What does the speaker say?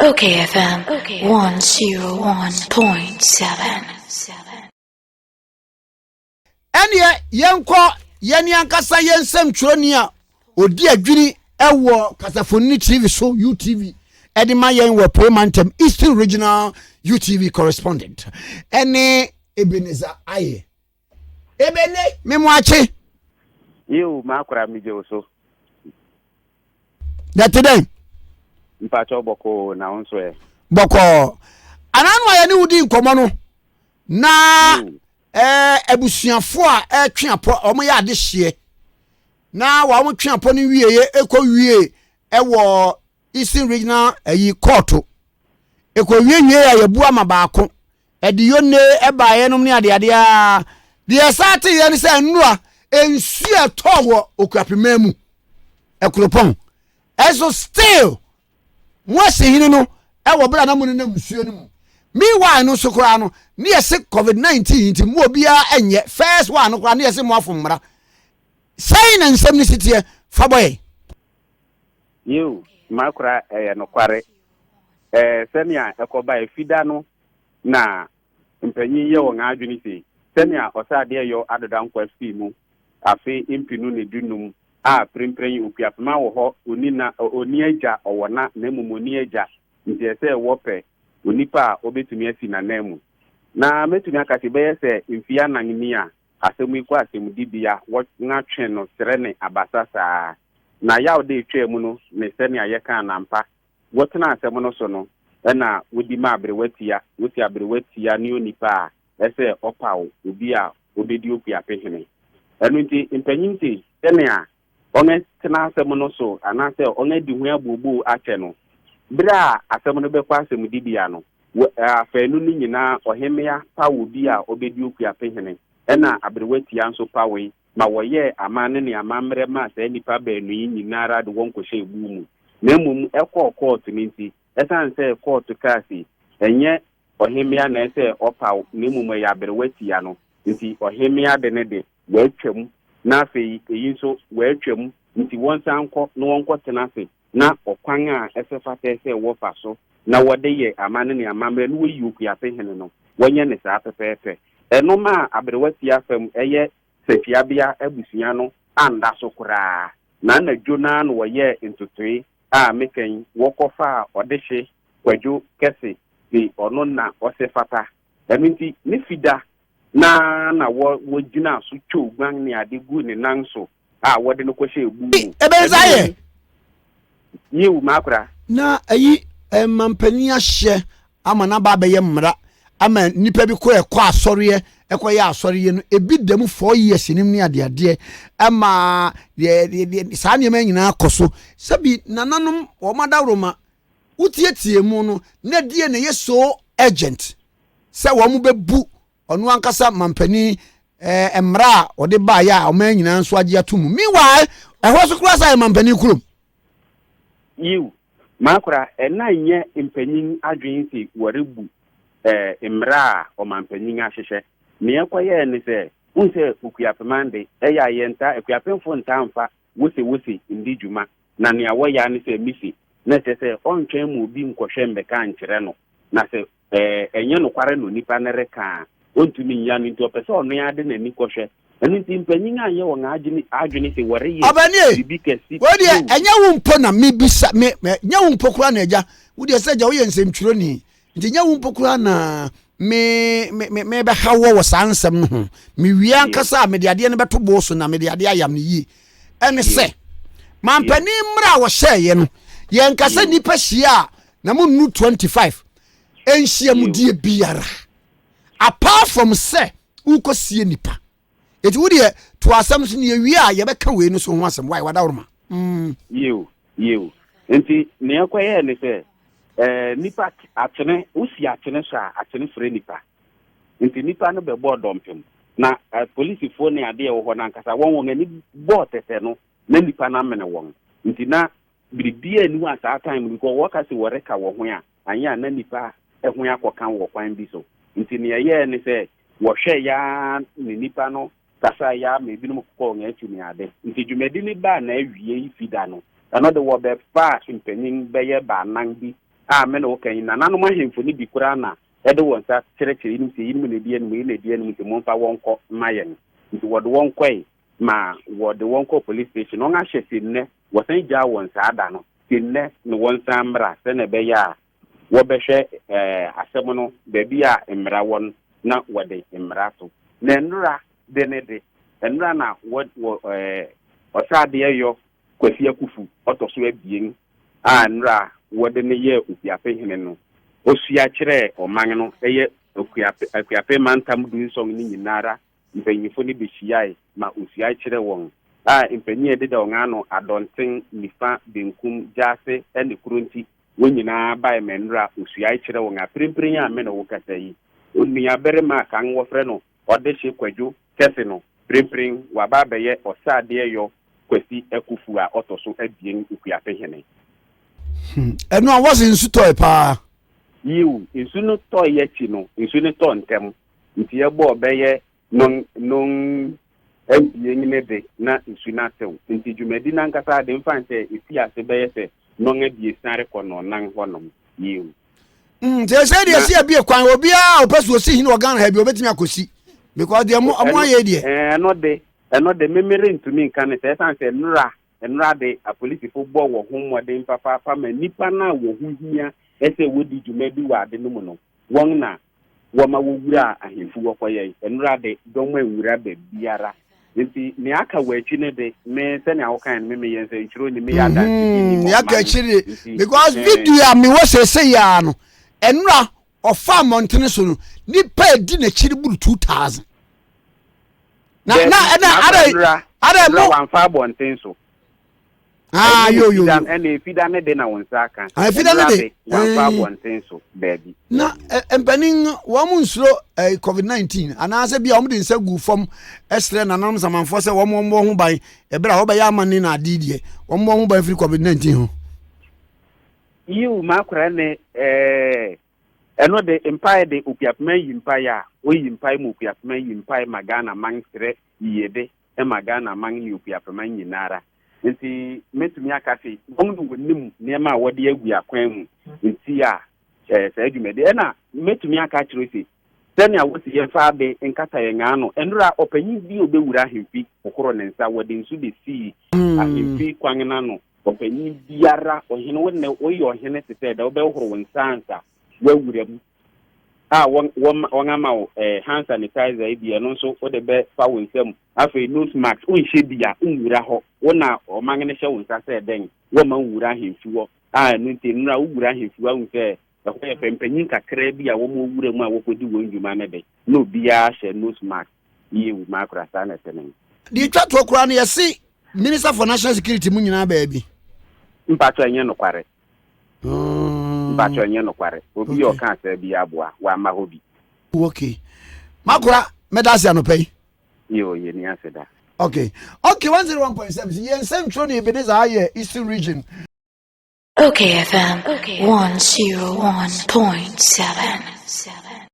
Okay FM 101.7. Ɛneɛ yɛnkɔ yɛne ankasa yɛn nsɛmtwerɛni a ɔdi adwini wɔ kasafoni TV so, UTV, ɛde ma yɛn wɔ Apuei Mantam, Eastern Regional UTV correspondent, ɛne Ebenezer Aye. Ebene, memo akye. Yiw, m'akora, megye wo so. Na ɛte dɛn? Mpakyɛw bɔkɔɔ, na wo nso ɛ? Bɔkɔɔ. Anaa no a yɛne wo di nkɔmmɔ no, na ɛɛ abusuafo a ɛretwe apɔ, wɔn yɛ adehyeɛ, na wɔn twe apɔ no wieɛ ɛkɔ wie ɛwɔ Eastern Regional ɛyi kɔɔto, ɛkɔ wie wie a yɛbu ama baako ɛde yonne ɛbaeɛ nom ne adeadeɛ a deɛ ɛsa te yɛ ne sɛ nnura nsuo ɛtɔ wɔ Okuapemman mu ɛkuropɔn ɛso still mo asihene no ɛwɔ berɛ a na mo nenam nsuo no mu. Meanwhile no nso koraa no ne yɛse covid-19 nti mo obiara ɛnyɛ first one no koraa ne yɛse mo afom mmara. Sɛn na nsɛm no si teɛ? Fa bɔ yɛn. Yiw, m'akora, ɛyɛ nokware. Ɛɛ, sɛnea ɛkɔbae Fida no na mpanyin yɛ wɔn adwene se sɛnea Ɔsaadeɛ Yaw Adoda Nkwa fii mu afe mpenu ne dunum a prempren yi Okuapema wɔ hɔ, onni na, onni agya, ɔwɔ na, na mmom onni agya, nti ɛsɛ wɔpɛ onipa a obetumi asi n'ananmu. Na mɛtumi aka se bɛyɛ sɛ mfie anan ni a asɛm yi kɔ asɛmdibea, wɔatwe no serɛ ne abasa saa. Na yaw da etwaa mu no ne sɛnea yɛkaa no ampa, wɔtenaa asɛm no so no na wodi ma aberewa tia, wosi aberewa tia ne onipa a ɛsɛ ɔpaw obi a obedi okuape hene. Ɛno nti, mpanyin se sɛnea wɔatena asɛm no so anaasɛ wɔadi ho abooboo akyɛ no, bere a asɛm no bɛkɔ asɛmdibea no, wɔ afanu no nyinaa ɔhemmea paw obi a obedi okuape hene, ɛnna aberewa tia nso pawee ma wɔyɛɛ amanne ne amammerɛ maa saa nnipa baanu yi nyinaa ara de wɔn kɔhyɛɛ buw mu. Na mmom ɛkɔɔ kɔɔto no nti, ɛsiane sɛ kɔɔto kaa se ɛnyɛ ɔhemmea na ɛsɛ ɔpaw na mmom ɛyɛ aberewa tia no nti, ɔhemmea de no de, wɔatwam, na afei eyi nso wɔatwam, nti wɔnsan nkɔ na wɔnkɔtena ase na ɔkwan a ɛsɛ fata sɛ wɔfa so na wɔde yɛ amanne ne amammerɛ na wɔyi okuape hene no, wɔnyɛ no saa pɛpɛɛpɛ. Ɛno maa aberewa tia fam ɛyɛ Sɛhyiabea abusua no anda so koraa, na anadwo no ara na wɔyɛɛ ntotoe a meka yi, wɔkɔfaa ɔdehye Kwadwo Kɛse se ɔno na ɔsɛ fata. Ɛno nti, ne fida no ara na wɔgyinaa so twoo guan ne ade guu ne nan so a wɔde no kɔhyɛɛ buw mu. Ɛbɛn saa yɛ. Yiw, m'akora. Na ayi mampanyin ahyɛ ama no aba abɛyɛ mmara ama nnipa bi kɔ ɛkɔ asɔreɛ ɛkɔyɛ asɔreɛ no ebi da mu 4 years nim ne adeadeɛ ɛma deɛ saa nneɛma nyinaa kɔ so. Sɛbi nananom wɔn adaworoma wotietie mu no na deɛ na ɛyɛ so urgent sɛ wɔn bɛbu ɔno ankasa mampanin mmara a ɔde baayɛ a ɔman nyinaa nso agye ato mu. Meanwhile ɛhɔ so koraa sɛ ayɛ mampanin kurom. Yiw, m'akora, ɛnna nyɛ mpanyin adwene se wɔrebu mmara a ɔmanpanyin ahyehyɛ. Nea ɛkɔyɛɛ ne sɛ, wohu sɛ Okuapeman de, ɛyɛ a yɛntaa, Akuapemfo ntaa mfa wose-wose ndi dwuma, na nea wɔyɛ ara ne sɛ mise, na ɛkyerɛ sɛ ɔntwɛn ma obi nkɔhwɛ mmɛka nkyerɛ no, na sɛ ɛnyɛ nokware na onipa no reka a, ontumi nyi ano, nti ɔpɛ sɛ ɔno ara de n'ani kɔhwɛ. Ɛno nti mpanyin anyɛ wɔn adwene adwene sɛ wɔreyɛ Ɔbɛnie, biribi kɛse. Wei deɛ Yiw. Ɛnyɛ wo mpo na mebisa me nyɛ wo mpo koraa na agya wo deɛ sɛ agya woyɛ nsɛmtwerɛni nti nyɛ wo mpo koraa na me me me mebɛha wɔ wɔ saa nsɛm no ho. Mewie ankasa a mede adeɛ no bɛto bo so na mede adeɛ ayam no yie. Ɛne sɛ mampanin mmerɛ a wɔhyɛeɛ no yɛnka sɛ nnipa hyia a na monnu 25 nhyiamudie biara apart from sɛ wokɔsie nipa. Eti wo deɛ to asɛm so ne yɛwie a yɛbɛka wei no so ho asɛm. Wae wadaworoma. Yiw. Nti nea ɛkɔyɛɛ ne sɛ nipa atene, wosi atene so a, atene frɛ nipa. Nti nipa no bɛbɔɔ dɔmpem. Na polisifoɔ ne adeɛ ɛwɔ hɔ no ankasa wɔn wɔn ani bɔɔ tɛtɛ no na nipa no amene wɔn. Nti na biribiara nni hɔ a saa time no because wɔka sɛ wɔreka wɔ ho a anyɛ a na nipa ho akɔka wɔ kwan bi so. Nti nea ɛyɛɛ ne sɛ wɔhwɛ ya ne nipa no kasa ya ma ebinom kokɔɔ wɔn akyi ne ade. Nti dwumadi no baa na awie fida no, ɛno de wɔbɛfaa mpanyin bɛyɛ baanan bi. A me ne wo ka yi, nananom ahemfo no bi koraa na ɛde wɔn nsa kyerɛkyerɛ yinom sɛ yinom na edi anim, yi na edi anim nti momfa wɔn nkɔ mma yɛn. Nti wɔde wɔn kɔe ma wɔde wɔn kɔɔ police station. Wɔn ahyɛ se nnɛ wɔsan gyaa wɔn saa da no, se nnɛ ne wɔnsan mmra sɛnea ɛbɛyɛ a wɔbɛhwɛ asɛm no baabi a mmara wɔ no na wɔde mmara ato. Na nnora de ne de, nnora na wɔ wɔ Ɔsaadeɛ yɔ Kwasi Akufu ɔtɔ so abien a nnora wɔde no yɛɛ Okuape hene no, osua kyerɛɛ ɔman no, ɛyɛ Okuape Akuape mantam dunsɔn no nyinara mpanyimfo no behyiae ma osuae kyerɛɛ wɔn, a mpanyin a ɛdeda wɔn ano, Adɔnten, Nifa, Benkum, Gyaase ne Kuronti, wɔn nyinaa bae ma nnora osuae kyerɛɛ wɔn. Aprempren a me ne wo kasa yi, onuabarima a kan wɔfrɛ no Ɔdehye Kwadwo Kɛse no, prempren waba abɛyɛ Ɔsaadeɛyɔ Kwasi Akufu a ɔtɔ so abien Okuapehene. Ɛno a wɔse nsu tɔe paa. Yiw, nsu no tɔe akyi no, nsu no tɔɔ ntɛm. Nti ɛbɔɔ bɛyɛ nnɔn nnɔn abien ne de na nsu no atew. Nti dwumadi no ankasa de, mfa nsɛ efii ase bɛyɛ sɛ nnɔn abiɛsa rekɔ nnɔnnan hɔnom. Yiw. Sɛ deɛ si abie kwan obiara a ɔpɛ so osi hene wɔ Ghana ha bi obetumi akɔsi because deɛ mo ɔmo ayɛ deɛ. Ɛno de, ɛno de me merentumi nka ne sɛ ɛsan sɛ nnora nnora de apolisifo bɔ wɔn ho mmɔden papaapa ma nnipa no a wɔn ho hia sɛ wodi dwuma bi wɔ ade no mu no, wɔn na wɔma wowuraa ahemfi hɔ kɔyɛe. Nnora de, dɔm anwura baabiara. Enti nea aka wɔ akyi no de, me, sɛnea wokae no, me meyɛ nsɛnkyerɛwni, meyɛ adansedini ma Nea aka ɔman akyiri de, nti, because eh, video a mewɔ seesei ara no, nnora ɔfa mmɔntene so no, nipa a edi n'akyi no boro 2000. Na na Dabi, ɛna m'akora ada nnora, ada nnora mo wamfa abɔnten so. Ah, Ɛnyɛ yo, yo, efida, yo. ɛna efida ne de na wo nsa aka. Ah, efida ne Ɛnora de. de, wamfa Eh. abɔnten so. Dabi. Na eh, mpanin wɔn mo nsuro eh, covid 19 anaasɛ bi a wɔn de nsa gu fam ɛsrɛ nananom samanfoɔ sɛ wɔn wɔn bɔ ho ban ɛberɛ a wɔbɛyɛ amanne na ade deɛ wɔn bɔ ho ban firi covid 19 ho. Yiw, m'akora ne eh, ɛno de mpae de Okuapema yi mpae a, oyi mpae ma Okuapema yi mpae ma Ghana man srɛ yiyede ma Ghana man ne Okuapeman nyinara. Nti mɛtumi aka se wɔn na wɔnim nneɛma a wɔde agu akwan mu nti a saa dwumadi. Ɛna mɛtumi aka akyerɛ se sɛnea wɔsi yɛmfa ade nkata yɛn ano. Ɛnora ɔpanyin bi a ɔbɛwura ahemfi hohoro ne nsa, wɔde nsu bɛsii ahemfi kwan no ano. Ɔpanyin biara, ɔhene, wo nnɛ woyɛ ɔhene te sɛ dɛ wobɛhohoro wo nsa ansa woawura mu. A wɔn wɔn wɔn ama wo eh, hand sanitizer yi bi, ɛno nso wode bɛfa wo nsam. Afei nose mask, wonhyɛ bi a, wonwura hɔ. Wo na ɔman no hyɛ wo nsa sɛ dɛn, wɔmma wonwura ahemfi hɔ. A ɛno nti nnora wowura ahemfi hɔ ahu sɛ ɛhɔ yɛ fɛ. Mpanyin kakraa bi a wɔn wura mu a wɔkɔdi wɔn dwuma no de, na obiara hyɛ nose mask. Yie wu m'akora, saa na ɛte ne. Deɛ ɛtwa toɔ koraa no, yɛse Minister for National Security mu nyinaa baabi. Mpakyɛ ɛnyɛ nokware. Mpakyɛ ɛnyɛ nokware. Obi a ɔka saa bi aboa, wamma hɔ bi. Okay. Makora, mɛda ase anɔpa yi. Yo, yɛni ase da. Okay. Okay, 101.7. Yɛn nsɛntwerɛ ne Ebenezer ayɛ Eastern Region. Okay FM 101.7.